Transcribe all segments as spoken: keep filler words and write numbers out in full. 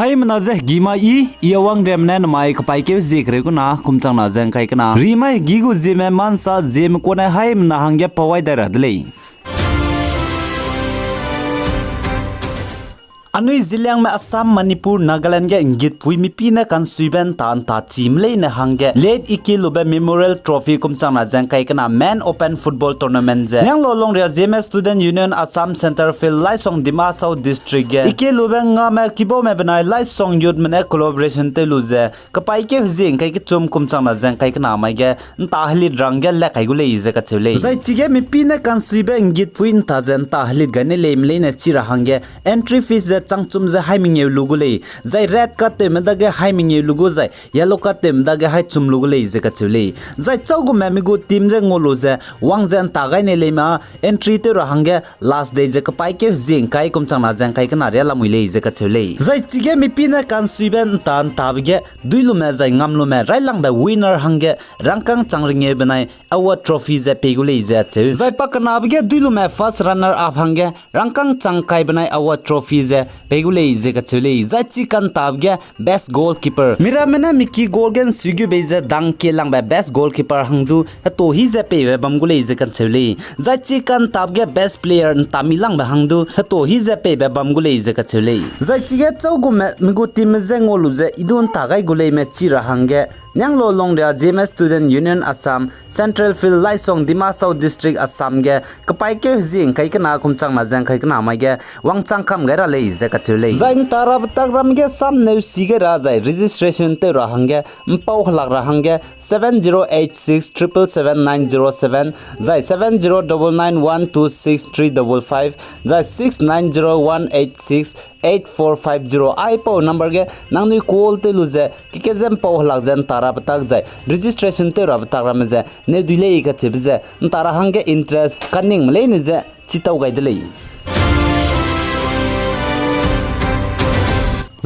Haimena ze hegî ma i, i a wang riamme ne namai kepaîkeu hezie kereu kena kum changna ze ngkai kena. Rimai hegî gu zieme ma nsa zieme kune haimena hangge pawai dai ra de lei. Anui Zeliangme Assam, Manipur, Nagaland ge nggitpui mipî ne kansuibe nta nta chime leine hangge Late Ikelube Memorial Trophy kum changna ze ngkai kena Men Open Football Tournament ze Nianglo Longria Zeme Student Union Assam Centre Field, Laisong, Dima Hasao District ge Ikelube ngame kibaume benai Laisong Youthme ne collaboration tew lu ze kepaîkeu hezie ngkai kechum kum changna ze ngkai kena mai ge nta helit ra hangge le kai gu lei ze kacheu lei. Zai chige mipî ne kansuibe nggitpui nta ze nta helit gai ne leime leine chi ra hangge entry fees ze changchum ze hai mengeu lu gu lei. Zai red card tewme dage hai mengeu lu gu zai yellow card tewme dage hai chum lu gu lei ze kacheu lei. Zai châugume mi gu team ze ngau lu ze wang ze nta gai ne leime â entry tew ra hangge last date ze kepaîkeu hezie ngkai kum changna ze ngkai kena ria lamui lei ze kacheu lei. Zai chige mipî ne kansuibe nta ntabe ge duilume zai ngamlume railangbe winner hangge rangkâng chang rengeu benai award trophy ze pei gu lei ze acheu. Zai pakenabe ge duilume first runner up hangge rangkâng chang kai benai award trophy ze pei gu lei ze kacheu lei. Zai chi kantabe ge best goalkeeper, miramme ne miki goal ge nsui gu bei ze dang kelangbe best goalkeeper hang du heto hi ze peibe bam gu lei ze kacheu lei. Zai chi kantabe ge best player nta mi langbe hang du heto hi ze peibe bam gu lei ze kacheu lei. Zai chige châugume mi gu teamme je ngau lu ze i du nta gai gu leime chi ra hangge Nianglo Longria Zeme Student Union Assam, Central Field, Laisong, Dima Hasao District, Assam ge kepaîkeu hezie ngkai kena kum changna ze ngkai kena mai ge wangchang kam gai ra lei ze kacheu lei. Zai nta rabe tak ramme ge samneu si gai ra zai registration tew ra hangge mpau helak ra hangge seven zero eight six triple seven nine zero seven, zai seven zero double nine one two six three double five, zai six nine zero one eight six eight four five zero aipau number ge nangnui call tew lu ze keke ze mpau helak ze nta rabe tak zai registration tew rabe tak ramme ze neu dui lei kacheube ze nta ra hangge interest kaningme leine ze chitau gai de lei.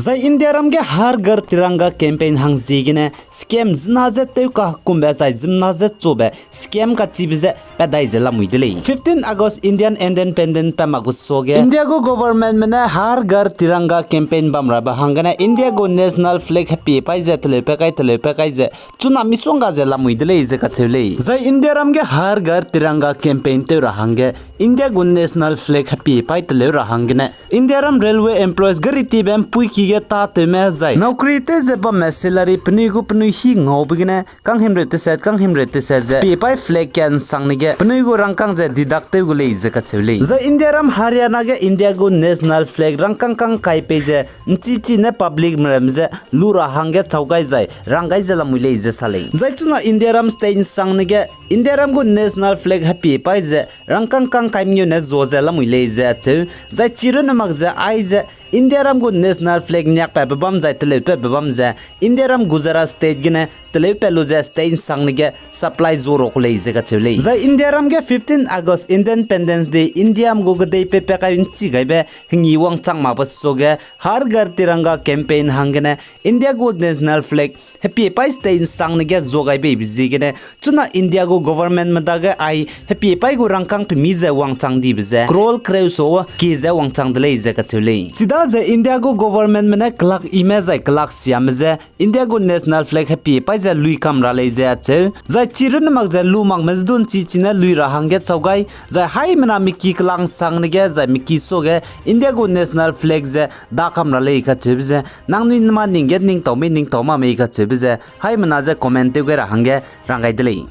Zai Indiaram ge Har Ghar Tiranga campaign hang ziegene scam zena ze tew kahekumbe zai ziemna ze chube scam kachibe ze pat dai ze lamui de lei. Fifteen August Indian Independence pat mak gu suage India gu governmentme ne Har Ghar Tiranga campaign bam rabe hanggene India gu national flag hepie paî ze teleu pa kai teleu pa kai ze chuna misongga ze lamui de lei ze kacheu lei. Zai Indiaram ge Har Ghar Tiranga campaign tew ra hangge India gu national flag hepie paî teleu ra hanggene Indiaram railway employees gari tibe mpuiki ge tâtewme zai naukri tew ze bamme salary penui gu penui hî ngaube gene kanghimreu teset kanghimreu teset ze pie paî flag ka nsangne ge penui gu rangkâng ze deduct tew gu lei ze kacheu lei. Zai Indiaram Haryana ge India gu national flag rangkâng kang kai pei ze nchichine publicme ramme ze lu ra hangge chau gai zai rang gai ze lamui lei ze sa lei. Zai chuna Indiaram state nsangne ge Indiaram gu national flag hepie paî ze rangkâng kang kai mengeu ne zua ze lamui lei ze acheu. Zai chirunne mak ze aize Indiaram gu national flag niakpatbe bam zai teleupatbe bam ze Indiaram Gujarat state gene teleupat lu ze state nsangne ge supply zua ra ku lei ze kacheu lei. Zai Indiaram ge fifteen August Independence Day Indiaram gu kedei peipat kai nchi gaibe hengi wangchang makbe suage Har Ghar Tiranga campaign hanggene India gu national flag hepie paî state nsangne ge zua gai beibe ziegene chuna India gu governmentme dage ai hepie paî gu rangkâng pemi ze wangchang dibe ze crore kereu so kie ze wangchang de lei ze kacheu lei. Chidaze India gu governmentme ne kelak ime zai kelak siame ze India gu national flag hepie paî ze lui kam ra lei ze acheu. Zai chirunne mak ze lu makme ze du nchichine lui ra hangge chau gai, zai haimena miki kelak nsangne ge zai miki suage India gu national flag ze da kam ra lei kacheube ze nangnui nema ning ge ningtau mei ningtau mak mei kacheube ze haimena ze comment tew gai ra hangge rang gai de lei.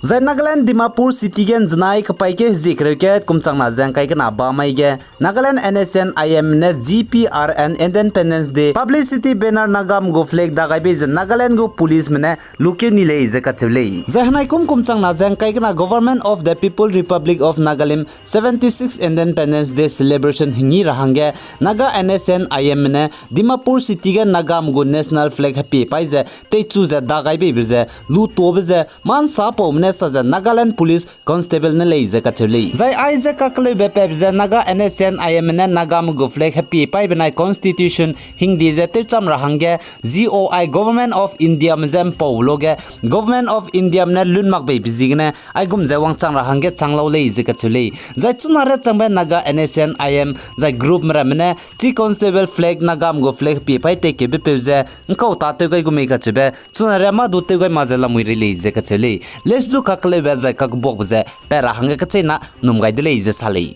Zai Nagaland Dimapur city ge nzenai kepaîkeu hezie kereu kat kum changna ze ngkai kena ba mai ge Nagaland N S C N I M ne G P R N Independence Day publicity banner Nagame gu flag da gai bei ze Nagaland gu policeme ne lukeu ni lei ze kacheu lei. Zai henai kum kum changna ze ngkai kena Government of the People Republic of Nagalim seventy-six Independence Day celebration hengi ra hangge Naga N S C N I M ne Dimapur city ge Nagame gu national flag hepie paî ze teichu ze da gai beibe ze lu tobe ze ma nsa paume ne sa ze Nagaland Police Constable ne lei ze kacheu lei. Zai aize kakleube pep ze Naga N S C N I M ne Nagame gu flag hepie paî benai Constitution hingdi ze tewcham ra hangge G O I Government of Indiame je ’mpau luge Government of Indiame ne lun mak beibe ziegene aigum ze wangchang ra hangge chang lau lei ze kacheu lei. Zai chuna riâ changbe Naga N S C N I M zai groupme ramme ne chi Constable flag Nagame gu flag hepie paî teikeube peu ze ’ngkau tâ tew gai gu mei kacheube chuna riâ mâ du tew gai mak ze lamui rei lei ze kacheu lei. Lesu du kakleube zai kakbuakbe ze pat ra hangge kecheîna num gai de lei ze sa lei.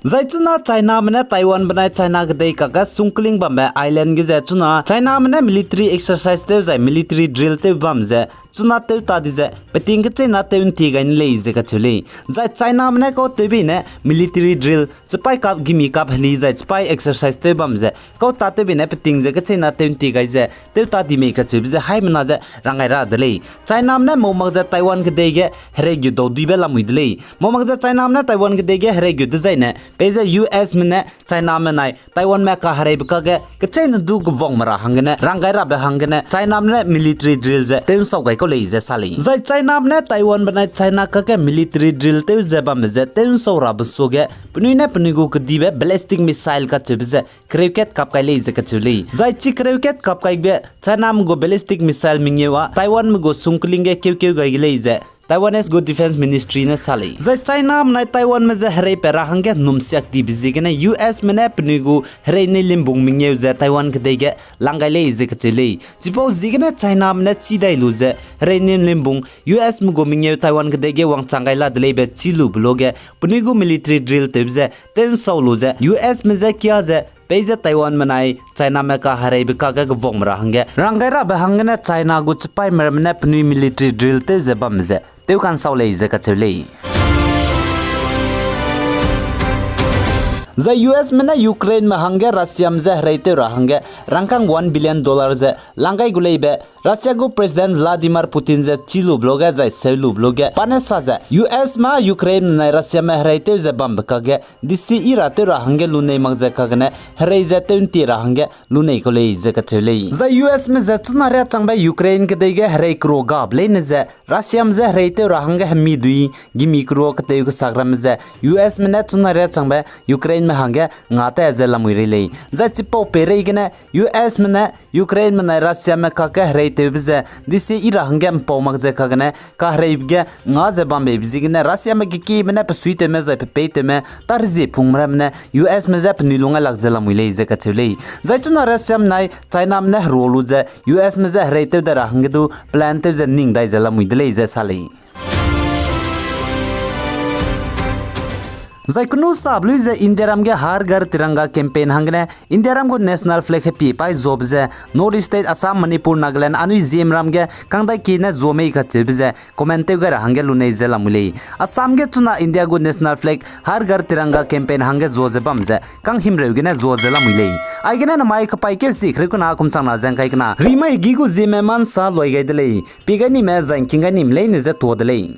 Zai chuna Chiname ne Taiwan benai China kedei kakge sungkling bambe island ge ze chuna Chiname ne military exercise tew zai military drill tew bam ze chuna tew ta di ze peting kecheîna tew ’ntie gai ne lei ze kacheu lei. Zai Chiname ne kau tewbei ne military drill, chipaî kap gimi kap heli zai chipaî exercise tew bam ze kau tâ tewbei ne peting ze kecheîna tew ’ntie gai ze tew ta di mei kacheube ze haimena ze rang gai ra de lei. Chiname ne mau mak ze Taiwan kedei ge herei gu dau duibe lamui de lei. Mau mak ze Chiname ne Taiwan kedei ge herei gu dezaine peize U Sme ne Chiname nai Taiwanme kahereibe kakge kecheîne du kevangme ra hanggene rang gai rabe hanggene Chiname ne military drill ze tew ’nsau gai kau lei ze sa lei. Zai Chiname ne Taiwan benai China kakge military drill tew ze bambe ze tew ’nsau rabe suage penui ne penui gu kedibe ballistic missile kacheube ze kereu kat kap kai lei ze kacheu lei. Zai chi kereu kat kap kaibe Chiname gu ballistic missile mengeu â Taiwanme gu sungkling ge keukeu gai ge lei ze Taiwanese gu Defence Ministry ne sa lei. Zai Chiname nai Taiwanme je hereipat ra hangge ’nnum siak dibe ziegene U Sme ne penui gu herei ne limbung mengeu ze Taiwan kedei ge lang gai lei ze kacheu lei. Chipau ziegene Chiname ne chî dai lu ze herei ne limbung U Sme gu mengeu Taiwan kedei ge wangchang gai la de leibe chî lube luge penui gu military drill tewbe ze tew ’nsau lu ze U Sme je kia ze peize Taiwanme nai Chiname kahereibe kakge kevangme ra hangge rang gai rabe hanggene China gu chipaîme ramme ne penui military drill tew ze bambe ze tew ka'nsau lei ze kacheu lei. Zai U Sme ne Ukraineme hangge Russiame je hereitew ra hangge rangkâng one billion dollar ze lang gai gu leibe Russia gu President Vladimir Putin ze chî lube luge zai seu lube luge pa ne sa ze U Sme Ukraineme nai Russiame hereitew ze bambe kakge disi i ra tew ra hangge lunei mak ze kagene herei ze tew ’ntie ra hangge lunei kau lei ze kacheu lei. Zai U Sme ze chuna riâ changbe Ukraine kedei ge herei kerua gabe leine ze Russiame je hereitew ra hangge hemi dui gimi kerua ketew kesak ramme ze U Sme ne chuna riâ changbe Ukraineme hangge nga ta ze lamui rei lei. Zai chipau peireigene U Sme ne Ukraineme nai Russiame kakge hereitewbe ze disi i ra hangge ’mpau mak ze kagene kahereibe ge nga ze bambeibe ziegene Russiame gekieme ne pesuitewme zai pepeitewme tâ rezie pungme ramme ne U Sme je penui lung gai lak ze lamui lei ze kacheu lei. Zai chuna Russiame nai Chiname ne herua lu ze U Sme je hereitew dai ra hangge du plan tew ze ning dai ze lamui de lei ze sa lei. Zai kenu sabe lui ze Indiaram ge Har Ghar Tiranga campaign hanggene Indiaram gu national flag hepie paî zuabe ze North East state Assam, Manipur, Nagaland anui Zeme ram ge kangdai kie ne zua mei kacheube ze comment tew gai ra hangge lunei ze lamui lei. Assam ge chuna India gu national flag Har Ghar Tiranga campaign hangge zua ze bam ze kanghimreu gene zua ze lamui lei. Aigene namai kapaîkeu si kereu kena kum changna ze ’ngkai kena rimai hegî gu Zeme ma ’nsa luai gai de lei. Pie gai nime zai ’ngking gai nime leine je tuâ de lei.